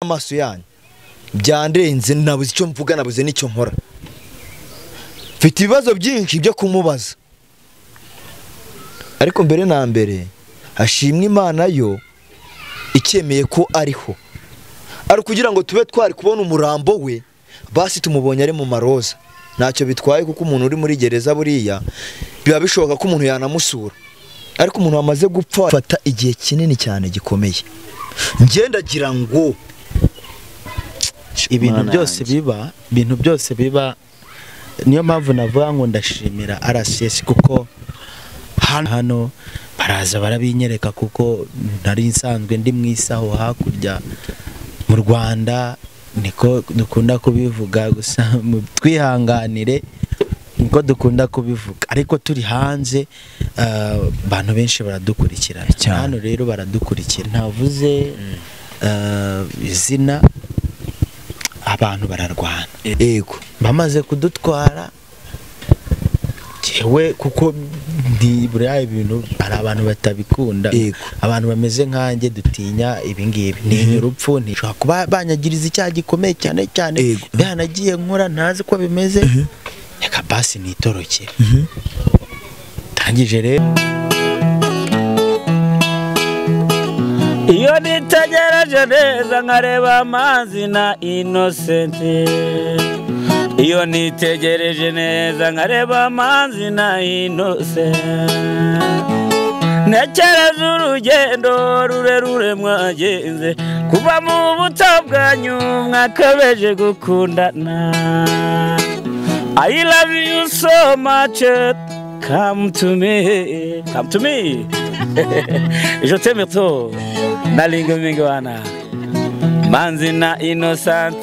Amaso yanyu byandenze, nabuze icyo mvuga, nabuze n'icyo nkora. Mfite ibibazo byinshi byo kumubaza, ariko mbere na mbere hashimwe Imana yo icyemeye ko ariho, ari kugira ngo tube twari kubona umurambo we, basi tumubonye ari mu maroza. Ntacyo bitwaye kuko umuntu uri muri gereza buriya biba bishoboka ko umuntu yanamusura, ariko umuntu wamaze gupfa fata igihe kinini cyane gikomeye. Ngendagira ngo ibintu byose biba, ibintu byose biba, niyo mpamvu navuga ngo ndashimira RCS kuko hano baraza barabinyereka, kuko nari nsanzwe ndi mwisaho hakurya mu Rwanda, niko dukunda kubivuga, gusa twihanganire niko dukunda kubivuga, ariko turi hanze abantu benshi baradukurikira hano, rero baradukurikira. Ntavuze izina, abantu bararwana. Yego, bamaze kudutwara jewe, kuko ndi buriya ibintu hari abantu batabikunda, abantu bameze nkanjye dutinya ibingibi, ni urupfu, ntishobora kuba banyagiriza icyaha gikomeye cyane cyane byanagiye nkora ntazi ko bimeze, reka basi nitoroke. Tangije rero iyo nitegereje neza nkareba Manzi na Innocent, iyo nitegereje neza nkareba Manzi na Innocent, ntekereza urugendo rurerure mwagenze kuva mu buto bwanyu mwakabeje gukundana. I love you so much, come to me, come to me. Je t'aime trop, nalinga mingwana. Manzi na Innocent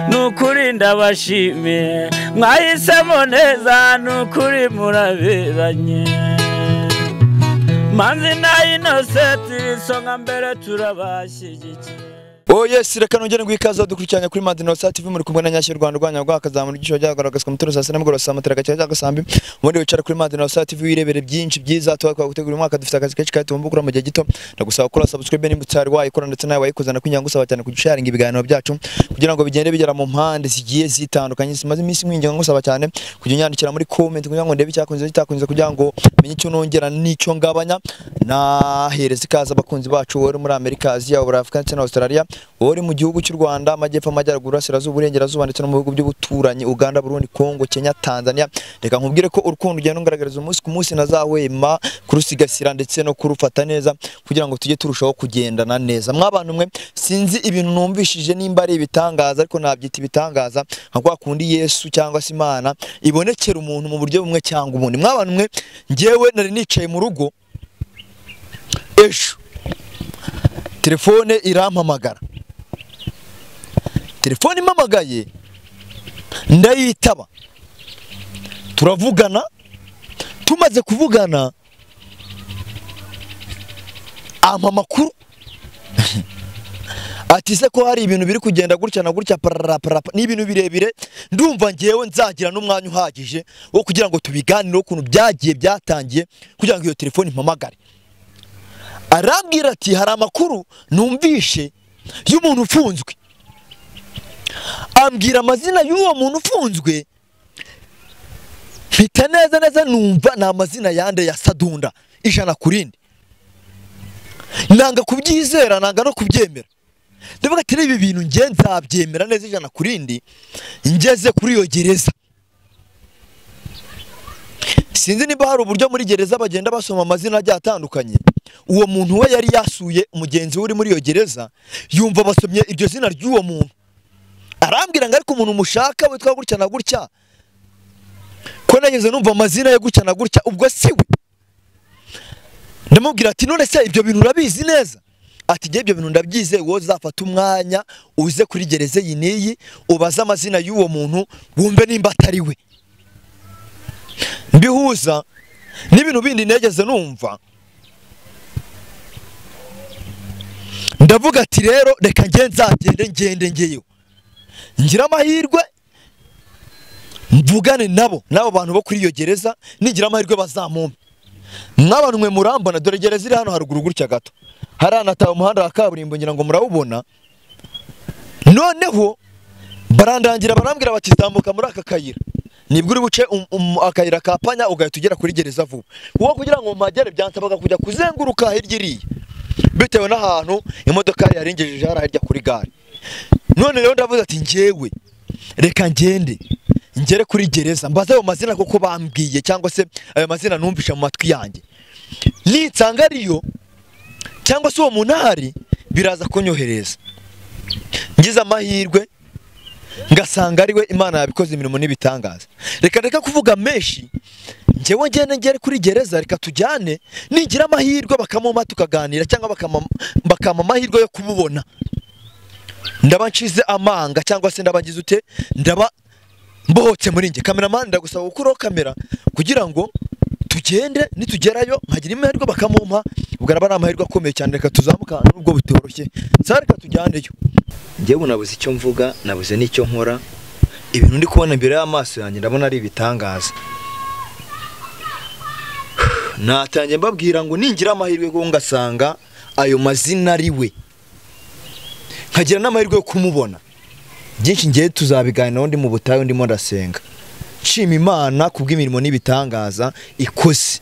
nukuri ndabashimiye, mwahisemo neza nukuri muraberanye. Manzi na Innocent isonga mbere turabashyigikiye. Oh yes, reka nongere ngwikaza dukurikiranye kuri Manzi Innocent TV, muri kumwe na Nyashyo Rwanda rwanya rwakazamura igisho ryagaragazwa mutero saa sita nimugoroba saa matera cyangwa gasambi. Ubundi wicara kuri Manzi Innocent TV wirebere byinshi byiza tuba twagutegura umwaka, dufite akazi kenshi kandi tugomba mu gihe gito. Ndagusaba gukora subscribe nimba utari wayikora, ndetse nawe wayikoze nakwinginga ngusaba cyane kujisharinga ibiganiro byacu kugira ngo bigende bigera mu mpande zigiye zitandukanye. Simaze iminsi nkwinginga ngusaba cyane kujya unyandikira muri comment kugira ngo ndebe icyakunze kitakunze, kugira ngo menye icyo nongera n'icyo ngabanya. Nahereza ikaze abakunzi bacu bari muri Amerika, Aziya, Uburayi, Afrika ndetse na Australia, uri mu gihugu cy'u Rwanda, amajyepfo, amajyaruguru, burasirazuba, uburengerazuba ndetse no mu bihugu by'ubuturanyi Uganda, Burundi, Kongo, Kenya, Tanzania. Reka nkubwire ko urukundo ugenda ungaragariza umunsi ku munsi ntazahwema kurusigasira ndetse no kurufata neza kugira ngo tujye turushaho kugendana neza. Mwabantu mwe, sinzi ibintu numvishije nimba ari ibitangaza, ariko nabyita ibitangaza nka kwa kundi Yesu cyangwa se Imana ibonekera umuntu mu buryo bumwe cyangwa ubundi. Mwabantu mwe, njyewe nari nicaye mu rugo ejo, telefone irampamagara. Telefone impamagaye ndayitaba, turavugana. Tumaze kuvugana ampa amakuru ati se ko hari ibintu biri kugenda gutya na gutya, pararapara, ni ibintu birebire, ndumva ngewe nzagira n'umwanya uhagije wo kugira ngo tubiganire ukuntu byagiye byatangiye kugira ngo iyo telefone impamagare. Arambwira ati hari amakuru numvishe y'umuntu ufunzwe, ambwira amazina y'uwo muntu ufunzwe, mpita neza neza numva ni amazina yande ya Sadunda 100 ku rindi. Nanga kubyizera, nanga no kubyemera. Ndavuga ati ibi bintu nge nzabyemera neza 100 ku rindi ngeze kuri iyo gereza. Sinzi niba hari uburyo muri gereza bagenda basoma amazina agiye atandukanye. Uwo muntu we yari yasuye umugenzi we uri muri iyo gereza, yumva basomye iryo zina ry'uwo muntu, arambwira ngo ariko umuntu mushaka witwa gutya na gutya, ko nageze numva amazina ye gutya na gutya, ubwo si we? Ndamubwira ati none se ibyo bintu urabizi neza? Ati nge ibyo bintu ndabyize, wowe uzafata umwanya uze kuri gereza iyi n'iyi ubaze amazina y'uwo muntu wumve nimba atari we. Mbihuza n'ibintu bindi negeze numva, ndavuga ati rero reka nge nzagende ngende ngeyo ngira amahirwe mvugane nabo, nabo bantu bo kuri iyo gereza, nigira amahirwe bazamumpe. Mwabantu mwe murambona, dore gereza iri hano haruguru gutya gato, haranataye umuhanda wa kaburimbo ngira ngo murawubona. Noneho barandangira barambwira bati tambuka muri aka kayira, nibwo uri buce akayira ka panya ugahita ugera kuri gereza vuba. Kuko kugira ngo mpagere byansabaga kujya kuzenguruka hirya iriya, bitewe n'ahantu imodoka yarengejeje hari hirya kuri gare. None rero ndavuze ati njyewe reka ngende ngere kuri gereza mbaze ayo mazina kuko bambwiye, cyangwa se ayo mazina numvisha mu matwi yanjye, nitsanga ariyo cyangwa se uwo muntu ahari biraza kunyohereza. Ngize amahirwe ngasanga ariwe, Imana yabikoze imirimo n'ibitangaza. Reka kuvuga menshi, njyewe ngende ngere kuri gereza, reka tujyane, nigira amahirwe bakamumpa tukaganira, cyangwa bakampa amahirwe yo kumubona, ndaba nshize amanga, cyangwa se ndaba ngize ute, ndaba mbohotse muri njye. Cameraman ndagusaba gukuraho kamera kugira ngo tugende, nitugerayo nkagira amahirwe bakamumpa, ubwo araba ari amahirwe akomeye cyane. Reka tuzamuka nubwo bitoroshye, reka tujyaneyo. Njyewe nabuze icyo mvuga, nabuze n'icyo nkora, ibintu ndi kubona imbere y'amaso yanjye ndabona ari ibitangaza. Natangiye mbabwira ngo ningira amahirwe ko ngasanga ayo mazina ari we, nkagira n'amahirwe yo kumubona. Byinshi ngiye tuzabiganiraho ndi mu butayu ndimo ndasenga, nshima Imana kubw'imirimo n'ibitangaza ikoze.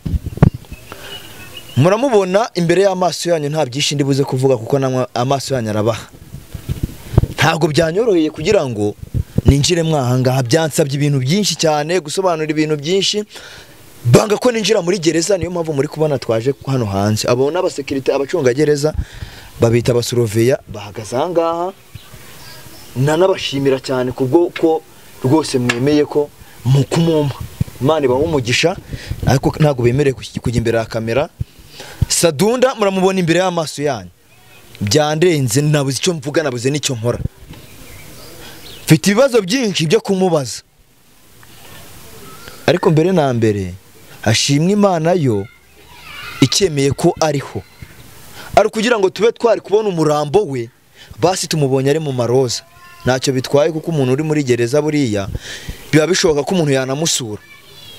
Muramubona imbere y'amaso yanyu, nta byinshi ndi buze kuvuga kuko namwe amaso yanyu arabaha. Ntabwo byanyoroheye kugira ngo ninjire mwahangaha, byansabye ibintu byinshi cyane, gusobanura ibintu byinshi, banga ko ninjira muri gereza. Niyo mpamvu muri kubona twaje hano hanze. Abo n'abasekirite, abacungagereza babita abasuroveya, bahagaze aha ngaha. Nanabashimira cyane kubwo ko rwose mwemeye ko mukumumpa, Imana ibahe umugisha, ariko ntabwo bemerewe kujya imbere ya kamera. Sadunda muramubona imbere y'amaso yanyu, byandenze, nabuze icyo mvuga, nabuze n'icyo nkora. Mfite ibibazo byinshi byo kumubaza, ariko mbere na mbere hashimwe Imana yo icyemeye ko ariho, ari kugira ngo tube twari kubona umurambo we, basi tumubonye ari mu maroza. Ntacyo bitwaye kuko umuntu uri muri gereza buriya biba bishoboka ko umuntu yanamusura,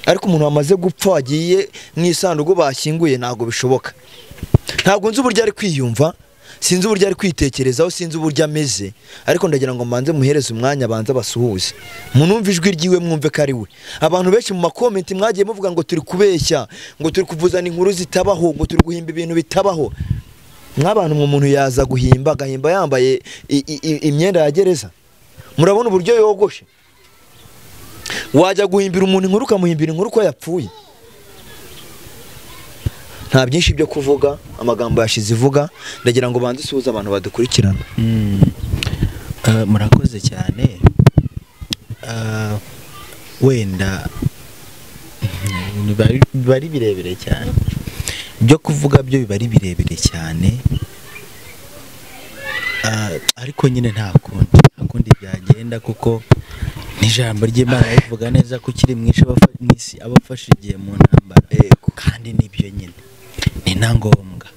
ariko umuntu wamaze gupfa wagiye mu isanduku bashyinguye ntabwo bishoboka. Ntabwo nzi uburyo ari kwiyumva, sinzi uburyo ari kwitekerezaho, sinzi uburyo ameze, ariko ndagira ngo mbanze muhereze umwanya banze basuhuze, munumve ijwi ryiwe, mwumve ko ari we. Abantu benshi mu makomenti mwagiye muvuga ngo turi kubeshya, ngo turi kuvuzana inkuru zitabaho, ngo turi guhimba ibintu bitabaho. Mwabantu mu muntu yaza guhimba agahimba yambaye imyenda ya gereza, murabona uburyo yogoshe. Wajya guhimbira umuntu inkuru ukamuhimbira inkuru ko yapfuye. Nta byinshi byo kuvuga, amagambo yashize ivuga, ndagira ngo banze usuhuze abantu badukurikirana. Murakoze cyane. Wenda biba ari birebire cyane, byo kuvuga byo biba ari birebire cyane, ariko nyine nta kundi byagenda, kuko n'ijambo ry'Imana rivuga neza ko ukiri mwisi abafashe igihe mu ntambara, kandi nibyo nyine ni na ngombwa.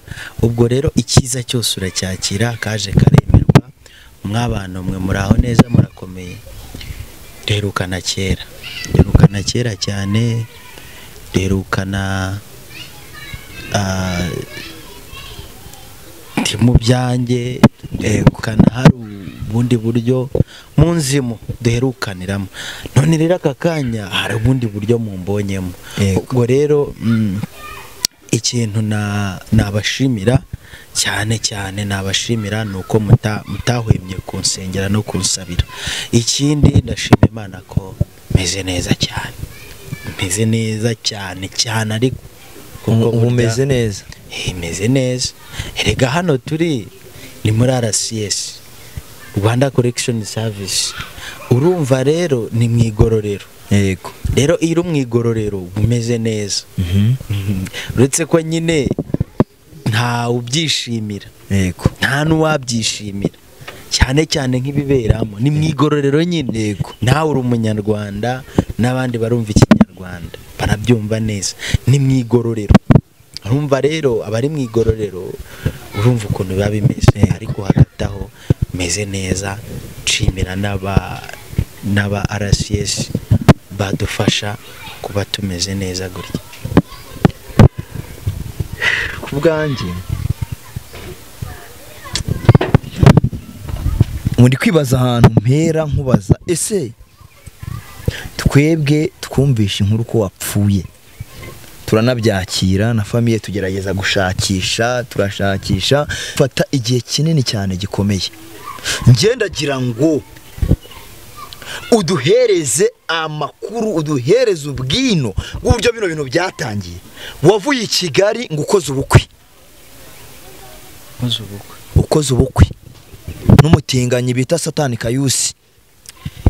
Ubwo rero icyiza cyose uracyakira, kaje karemerwa. Mwabana mwe muraho neza, murakomeye. Derukana kera, derukana kera cyane, derukana mu byanjye, derukana hari ubundi buryo mu nzimu duherukaniramo. None rero aka kanya hari ubundi buryo mumbonyemo. Ubwo rero ikintu nabashimira cyane cyane, nabashimira nuko mutahwemye kunsengera no kunsabira. Ikindi ndashima Imana ko meze neza cyane, meze neza cyane cyane, ariko kuko umeze neza, meze neza. Erega hano turi ni muri RCS, Rwanda Correction Service. Urumva rero ni mu igororero. Yego. Rero iyo uri mu igororero umeze neza. Uretse ko nyine nta ubyishimira. Yego. Nta n'uwabyishimira. Cyane cyane nk'ibiberamo ni mu igororero nyine. Yego. Nawe uri umunyarwanda n'abandi barumva ikinyarwanda barabyumva neza. Ni mu igororero. Urumva rero abari mu igororero urumva ukuntu biba bimeze, ariko hagati aho meze neza. Nshimira n'aba RCS badufasha kuba tumeze neza gutya. Ku bwanjye Muri kwibaza ahantu mpera nkubaza, ese twebwe twumvisha inkuru ko wapfuye, turanabyakira na famille, tugerageza gushakisha, turashakisha, fata igihe kinini cyane gikomeye. Ngendagira ngo uduhereze amakuru, uduhereze ubwino bw'uburyo bino bintu byatangiye. Wavuye i Kigali ngo ukoze ubukwe, ukoze ubukwe n'umutinganyi bita Satani Kayusi.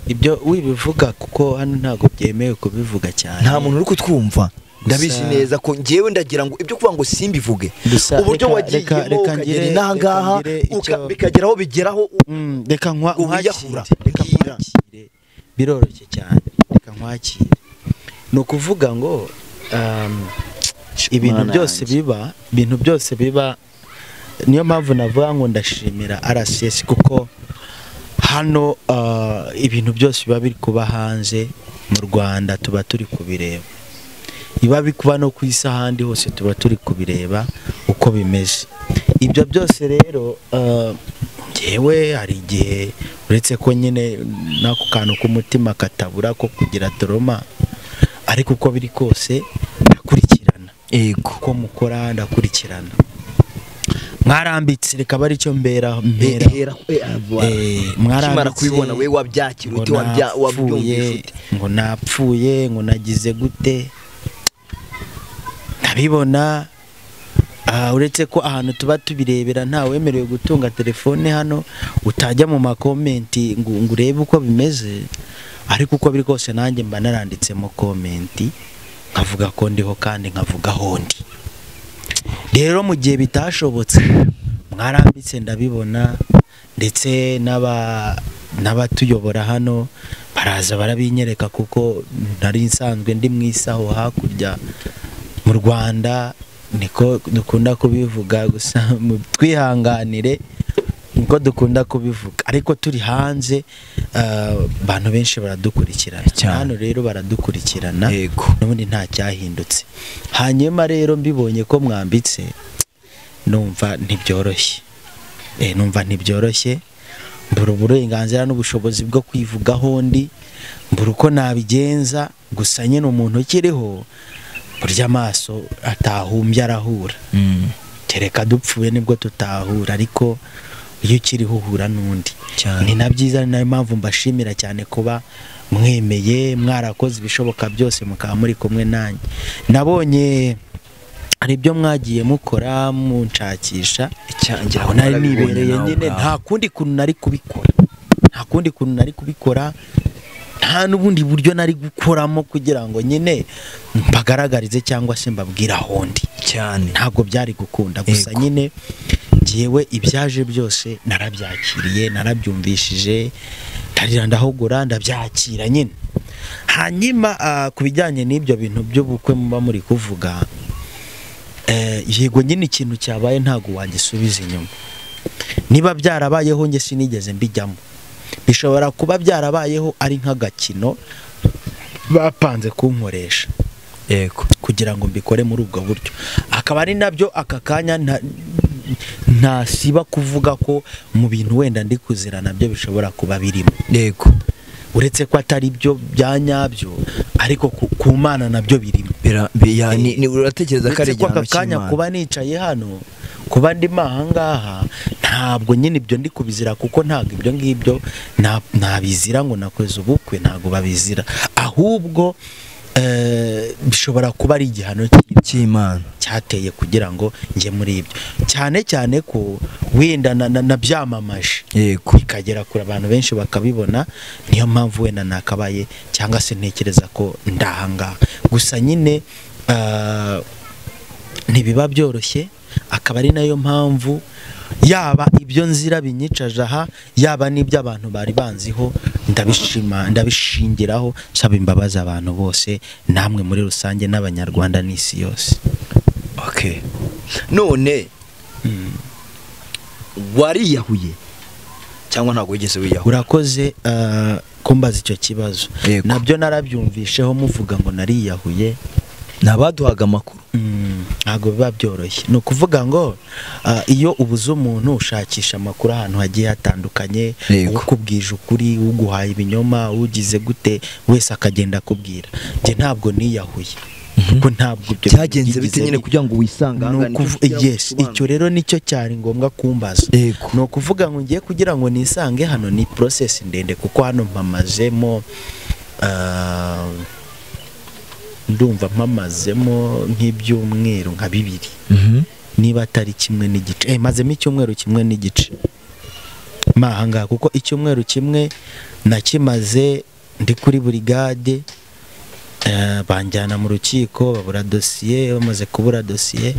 Ibyo wibivuga kuko hano ntago byemewe kubivuga cyane, nta muntu uri kutwumva. Ndabizi neza ko ngewe ndagira ngo ibyo kuvuga ngo simbivuge, uburyo wagiyemo ukagera inaha ngaha bikageraho bigeraho. Reka nkwakire, reka nkwakire, biroroshye cyane, reka nkwakire. Ni ukuvuga ngo ibintu byose biba, ibintu byose biba, niyo mpamvu navuga ngo ndashimira RCS kuko hano ibintu byose biba biri kuba hanze mu Rwanda tuba turi kubireba, iba bikuba no ku isi ahandi hose tuba turi kubireba uko bimeze. Ibyo byose rero ngewe hari igihe uretse ko nyine n'ako kantu k'umutima katabura ko kugira trauma, ariko uko biri kose ndakurikirana. Yego, uko mukora ndakurikirana. Mwarambitse reka bari cyo mbera mwarambitse kubibona we wabyakira uti wabyumvise ute? Ngo napfuye, ngo nagize gute, ndabibona. Uretse ko ahantu tuba tubirebera nta wemerewe gutunga telefone hano, utajya mu makomenti ngo urebe uko bimeze, ariko uko biri kose nanjye mba naranditsemo komenti nkavuga ko ndiho kandi nkavuga aho ndi. Rero mu gihe bitashobotse mwarambitse ndabibona, ndetse n'abatuyobora hano baraza barabinyereka kuko nari nsanzwe ndi mu isaho hakurya mu Rwanda, niko dukunda kubivuga, gusa twihanganire niko dukunda kubivuga, ariko turi hanze abantu benshi baradukurikirana hano, rero baradukurikirana n'ubundi nta cyahindutse. Hanyuma rero mbibonye ko mwambitse numva ntibyoroshye, numva ntibyoroshye, mbura uburenganzira n'ubushobozi bwo kwivugaho ndi, mbura uko nabigenza. Gusa nyine umuntu ukiriho burya amaso atahumbya arahura, kereka dupfuye nibwo tutahura, ariko iyo ukiriho uhura n'undi. Ni na byiza, ni nayo mpamvu mbashimira cyane kuba mwemeye, mwarakoze ibishoboka byose mukaba muri kumwe nanjye. Nabonye hari ibyo mwagiye mukora munshakisha, aho nari nibereye nyine nta kundi kuntu nari kubikora, nta kundi kuntu nari kubikora, nta n'ubundi buryo nari gukoramo kugira ngo nyine mbagaragarize cyangwa se mbabwira aho ndi cyane, ntabwo byari gukunda. Gusa nyine ngewe ibyaje byose narabyakiriye, narabyumvishije, ndarira ndahogora, ndabyakira nyine. Hanyuma ku bijyanye n'ibyo bintu by'ubukwe muba muri kuvuga, yego nyine ikintu cyabaye ntago wagisubiza inyuma. Niba byarabayeho nge sinigeze mbijyamo, bishobora kuba byarabayeho ari nk'agakino bapanze kunkoresha, yego, kugira ngo mbikore muri ubwo buryo. Akaba ari nabyo aka kanya ntasiba kuvuga ko mu bintu wenda ndi kuzira nabyo bishobora kuba birimo, yego, uretse ko atari byo byanyabyo, ariko ku Mana nabyo birimo. Ni uratekereza ko ari igihano cy'Imana kuba nicaye hano, kuba ndi mahangaha, ntabwo nyine ibyo ndi kubizira kuko ntabwo ibyo ngibyo nabizira ngo nakoze ubukwe, ntabwo babizira, ahubwo bishobora kuba ari igihano cy'Imana cyateye kugira ngo njye muri ibyo, cyane cyane ko wenda nabyamamaje yego bikagera kure abantu benshi bakabibona, niyo mpamvu wenda nakabaye cyangwa se ntekereza ko ndahanga. Gusa nyine ntibiba byoroshye, akaba ari nayo mpamvu yaba ibyo nzira binyicaje aha, yaba n'ibyo abantu bari banziho, ndabishima, ndabishingiraho nsaba imbabazi abantu bose namwe muri rusange n'abanyarwanda n'isi yose. Okay, none wariyahuye cyangwa ntabwo wigeze wiyahura? Urakoze kumbaza icyo kibazo. Nabyo narabyumvisheho muvuga ngo nariyahuye, nabaduhaga amakuru. Ntabwo biba byoroshye. Ni ukuvuga ngo iyo ubuze umuntu ushakisha amakuru ahantu hagiye hatandukanye, ukubwije ukuri, uguhaye ibinyoma, ugize gute, wese akagenda akubwira. Njye ntabwo niyahuye, kuko ntabwo ibyo byagenze bite nyine kugira ngo wisange aha ngaha? Yes, icyo rero nicyo cyari ngombwa kumbaza. Ni ukuvuga ngo ngiye kugira ngo nisange hano ni process ndende, kuko hano mpamazemo ndumva mpamazemo nk'ibyumweru nka 2, niba atari 1.5. Mazemo icyumweru 1.5 mahanga, kuko icyumweru kimwe nakimaze ndi kuri burigade. Banjyana mu rukiko babura dosiye, bamaze kubura dosiye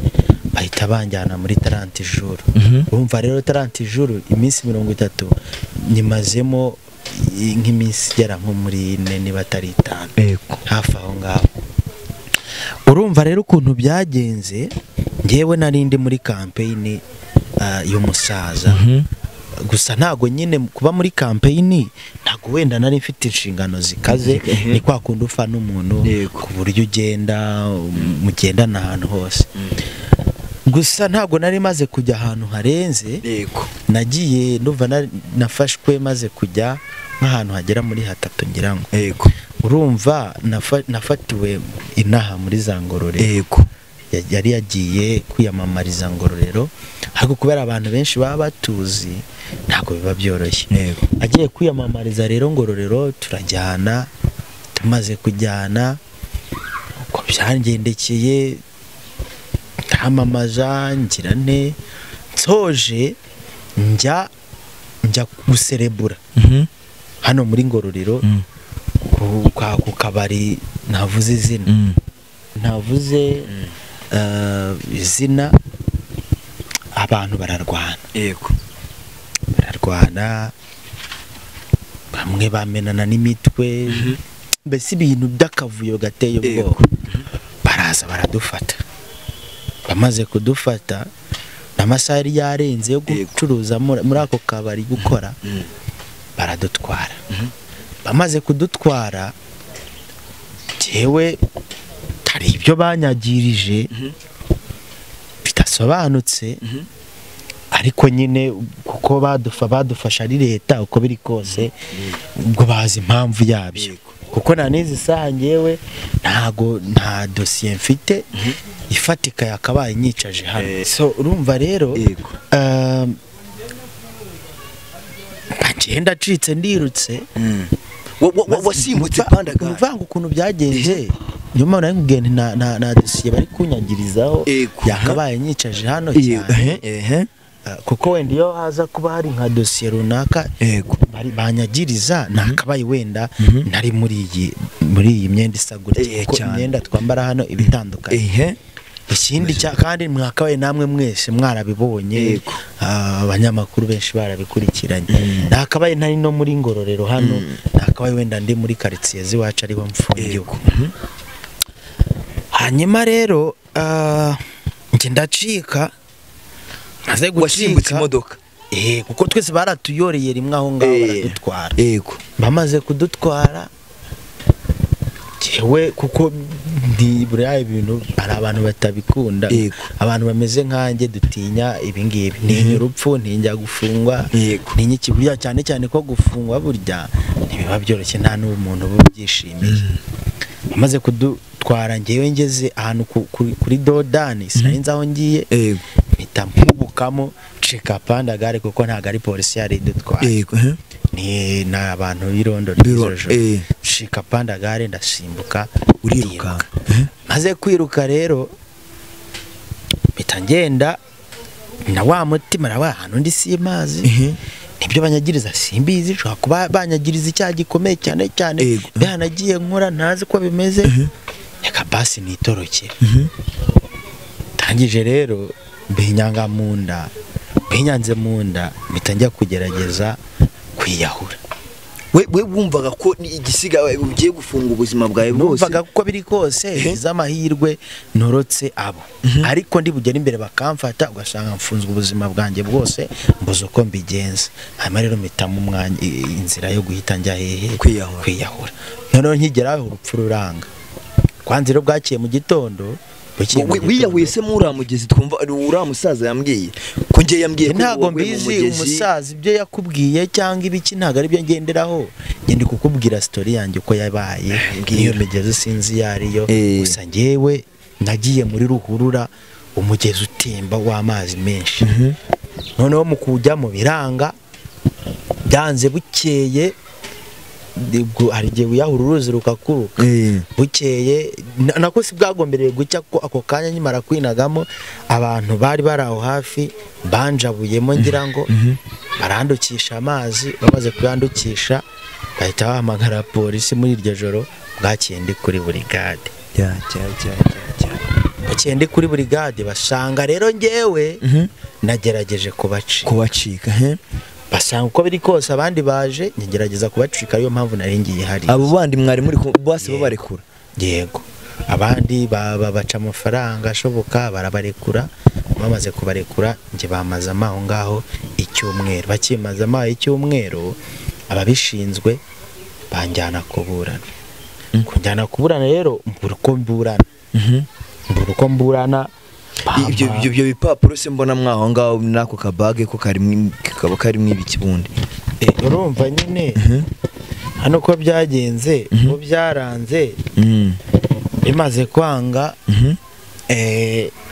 bahita banjyana muri 30 jours. Urumva rero 30 jours iminsi 30 nyimazemo nk'iminsi igera nko muri 4 niba atari 5, hafi aho ngaho. Urumva rero ukuntu byagenze, ngewe nari ndi muri campaign y'umusaza. Gusa ntago nyine kuba muri campaign ntago wenda nari mfite inshingano zikaze, ni kwa kundi ufa n'umuntu ku buryo ugenda mugendana ahantu hose. Gusa ntago nari maze kujya ahantu harenze. Nagiye ndumva nafashwe maze kujya nk'ahantu hagera muri 3 ngira ngo. Urumva nafatiwe inaha muri za Ngororero. Yari yagiye kwiyamamariza Ngororero, ariko kubera abantu benshi baba batuzi ntabwo biba byoroshye. Agiye kwiyamamariza rero Ngororero, turajyana. Tumaze kujyana uko byangendekeye, ntamamaza ngira nte, nsoje njya guserebura hano muri Ngororero ku kabari ntavuze izina, ntavuze izina, abantu bararwana. Bararwana, bamwe bamenana n'imitwe, mbese ibintu by'akavuyo gateye ubwoba. Baraza baradufata. Bamaze kudufata, n'amasaha yari yarenze yo gucuruza muri ako kabari gukora, baradutwara. Bamaze kudutwara, jewe hari ibyo banyagirije bidasobanutse, ariko nyine kuko badufasha ari leta uko biri kose, ubwo bazi impamvu yabyo. Kuko na n'izi saha ngewe ntago nta dosiye mfite ifatika yakabaye nyicaje hano. So urumva rero ngenda acitse ndirutse. Wasimbutse pandagara. Umuvanga ukuntu byagenze, niyo mpamvu nari nkubwiye nti nta dosiye bari kunyagirizaho yakabaye nyicaje hano cyane. Kuko wenda iyo haza kuba hari nka dosiye runaka banyagiriza, nakabaye wenda ntari muri iyi myenda isa gutya, kuko imyenda twambara hano ibitandukanye. Ikindi cya kandi mwakabaye namwe mwese mwarabibonye, abanyamakuru benshi barabikurikiranye. Nakabaye ntari no muri Ngororero hano, nakabaye wenda ndi muri quartier ziwacu ariho mfungiwe. Hanyuma rero nge ndacika, maze gucika imodoka. Kuko twese baratuyoreye rimwe aho ngaho baradutwara. Bamaze kudutwara jewe, kuko ndi buriya ibintu hari abantu batabikunda, abantu bameze nkanjye dutinya ibingibi, ntinya urupfu, ntinya gufungwa, ntinya ikibuya, cyane cyane ko gufungwa burya ntibiba byoroshye, nta n'umuntu uba ubyishimiye. Bamaze kudutwara ngewe ngeze ahantu kuri dodani, sinari aho ngiye, mpita mpubukamo ncika pandagare, kuko ntabwo ari polisi yari idutwaye, ni abantu b'irondo ry'ijoro. Nshika pandagare ndasimbuka uriruka. Maze kwiruka rero mpita ngenda na wa mutima na wa hantu ndi simazi, nibyo banyagiriza simbizi, nshobora kuba banyagiriza icyaha gikomeye cyane cyane byanagiye nkora ntazi ko bimeze, reka basi nitoroke. Tangije rero binyanga mu nda, binyanze mu nda, mpita njya kugerageza kwiyahura. We wumvaga ko igisiga ugiye gufunga ubuzima bwawe bwose? Numvaga ko biri kose izamahirwe ntorotse abo, ariko ndi bugere imbere bakamfata ugasanga mfunzwe ubuzima bwanjye bwose, mbuze uko mbigenza. Hanyuma rero mpitamo umwanya inzira yo guhita njya hehe, kwiyahura. Noneho nkigeraho urupfu ruranga. Kwanza rero bwakiye mu gitondo Wiyahuye se muri uriya mugezi twumva uriya musaza yambwiye ko ngiye yambwiye ko ntabwo mbizi umusaza ibyo yakubwiye cyangwa ibiki ntabwo ari byo ngenderaho, ngende kukubwira story yanjye uko yabaye. Niyo migezi sinzi yariyo, gusa ngewe nagiye muri ruhurura umugezi utemba w'amazi menshi, noneho mu kujyamo biranga byanze, bukeye hari igihe wiyahura uruzi rukakuruka, bukeye nako si bwagombereye gucya ko ako kanya nkimara kwinagamo abantu bari bari aho hafi banjabuyemo ngira ngo barandukisha amazi, bamaze kuyandukisha bahita bahamagara polisi. Muri iryo joro bwakeye ndi kuri burigade, bukeye ndi kuri burigade basanga rero ngewe nagerageje kubacika, basanga uko biri kose abandi baje ngerageza kubacika, ariyo mpamvu nari ngiye hari abo bandi mwari muri bose babarekura. Yego, abandi babaca amafaranga ashoboka barabarekura, bamaze kubarekura nge bamaze amaho ngaho icyumweru, bakimaze amaho icyumweru ababishinzwe banjyana kuburana. Kunjyana kuburana rero mbura uko mburana, ibyo bipapuro se mbona mwaho ngaho nako kabage ko karimo kaba karimo ibiki bundi. Urumva nyine hano ko byagenze bo byaranze bimaze kwanga.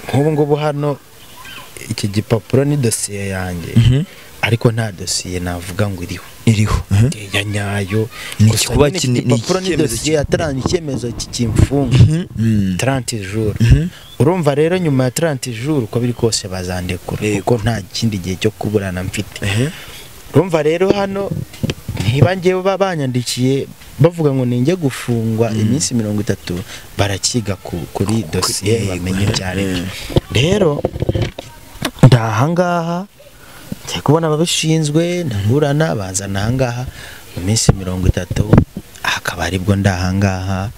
Nk'ubu ngubu hano iki gipapuro ni dosiye yanjye, ariko nta dosiye navuga ngo iriho ya nyayo. Gusa igipapuro ni dosiye yataranye icyemezo kimfunga 30 jours. Urumva rero nyuma ya 30 jours uko biri kose bazandekura kuko nta kindi gihe cyo kuburana mfite. Urumva rero hano niba ngewe babanyandikiye bavuga ngo ninjye gufungwa iminsi 30, barakiga kuri dosiye bamenye ibyaribyo. Rero ndahangaha ngiye kubona ababishinzwe ndaburana bazana ahangaha mu minsi 30, akaba aribwo ndahangaha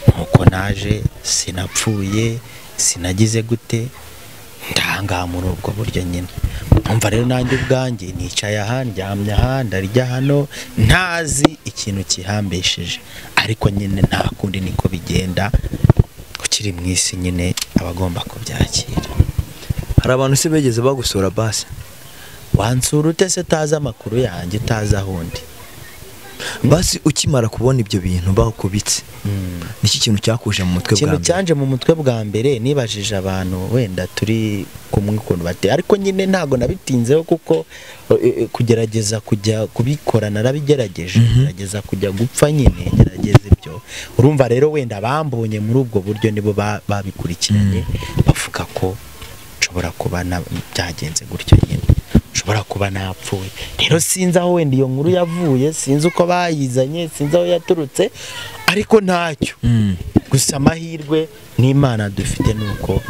nkuko naje sinapfuye sinagize gute ndahangaha muri ubwo buryo nyine. Umva rero nanjye ubwanjye nicaye aha ndyamye aha ndarya hano ntazi ikintu kihambesheje, ariko nyine nta kundi niko bigenda, ukiri mu isi nyine abagomba kubyakira. Hari abantu se begeze bagusura basi? Wansura ute se utazi amakuru yanjye utazi aho ndi? Basi ukimara kubona ibyo bintu bakubitse, niki kintu cyakuje mu mutwe bwa mbere? Ikintu cyanje mu mutwe bwa mbere nibajije abantu wenda turi kumwe ukuntu bate, ariko nyine ntago nabitinzeho kuko kugerageza kujya kubikora narabigerageje, gerageza kujya gupfa nyine gerageza ibyo. Urumva rero wenda bambonye muri ubwo buryo nibo babikurikiranye bavuga ko nshobora kuba byagenze gutyo nyine, nshobora kuba napfuye. Rero sinzi aho wenda iyo nkuru yavuye, sinzi uko bayizanye, sinzi aho yaturutse, ariko ntacyo. Gusa amahirwe n'Imana dufite nuko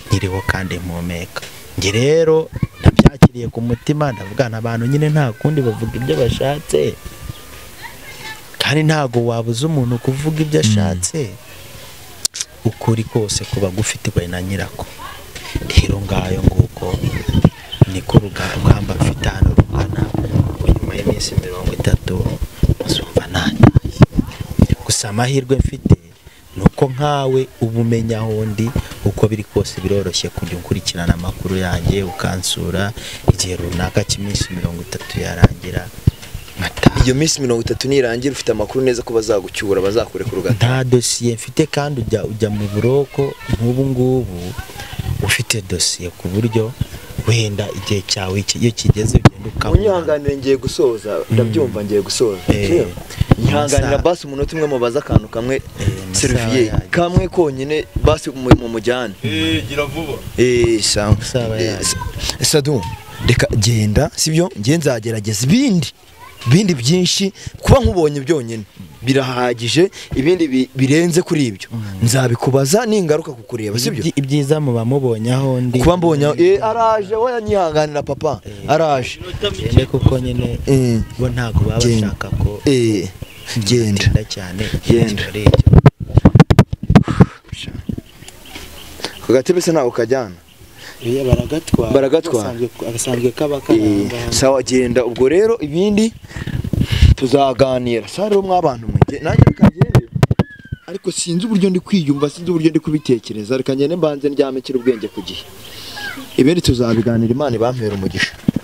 nkiriho kandi mpumeka. Nge rero nabyakiriye ku mutima, ndavuga abantu nyine nta kundi bavuga ibyo bashatse, kandi ntago wabuza umuntu kuvuga ibyo ashatse, ukuri kose kuba gufite na nyirako. Rero ngayo nguko niko urugamba mfite hano rungana, nyuma y'iminsi 30 muzumva nanjye. Gusa amahirwe mfite nuko nkawe ubumenya aho ndi, uko biri kose biroroshye kujya ukurikirana amakuru yanjye ukansura igihe runaka cy'iminsi 30 yarangira. Iyo minsi 30 nirangira ufite amakuru neza ko bazagucyura bazakurekura ugataha? Nta dosiye mfite, kandi ujya mu buroko nk'ubu ngubu ufite dosiye ku buryo wenda igihe cyawe iyo kigeze ugenda ukabona. Unyihanganire ngiye gusoza, ndabyumva ngiye gusoza. Nyihanganira basi umunota umwe mubaza akantu kamwe Servier kamwe konyine basi mu mujyane. Gira vuba. Sawa. Sadu reka genda sibyo, ngiye nzagerageza ibindi byinshi kuba nkubonye byonyine birahagije, ibindi birenze kuri ibyo nzabikubaza ningaruka kukureba sibyo. Ibyiza muba mubonye aho ndi kuba mbonye araje we nyihanganira papa araje gende kuko nyine bo ntago baba bashaka ko genda cyane genda. Kugatebe se ntago kajyana baragatwara agasanzwe kaba karanga. Sawa genda ubwo rero ibindi tuzaganira. Sawa rero mwabantu mwe nanjye reka ngende. Ariko sinzi uburyo ndi kwiyumva, sinzi uburyo ndi kubitekereza. Reka ngende mbanze ndyame nshyire ubwenge ku gihe, ibindi tuzabiganira. Imana ibampera umugisha.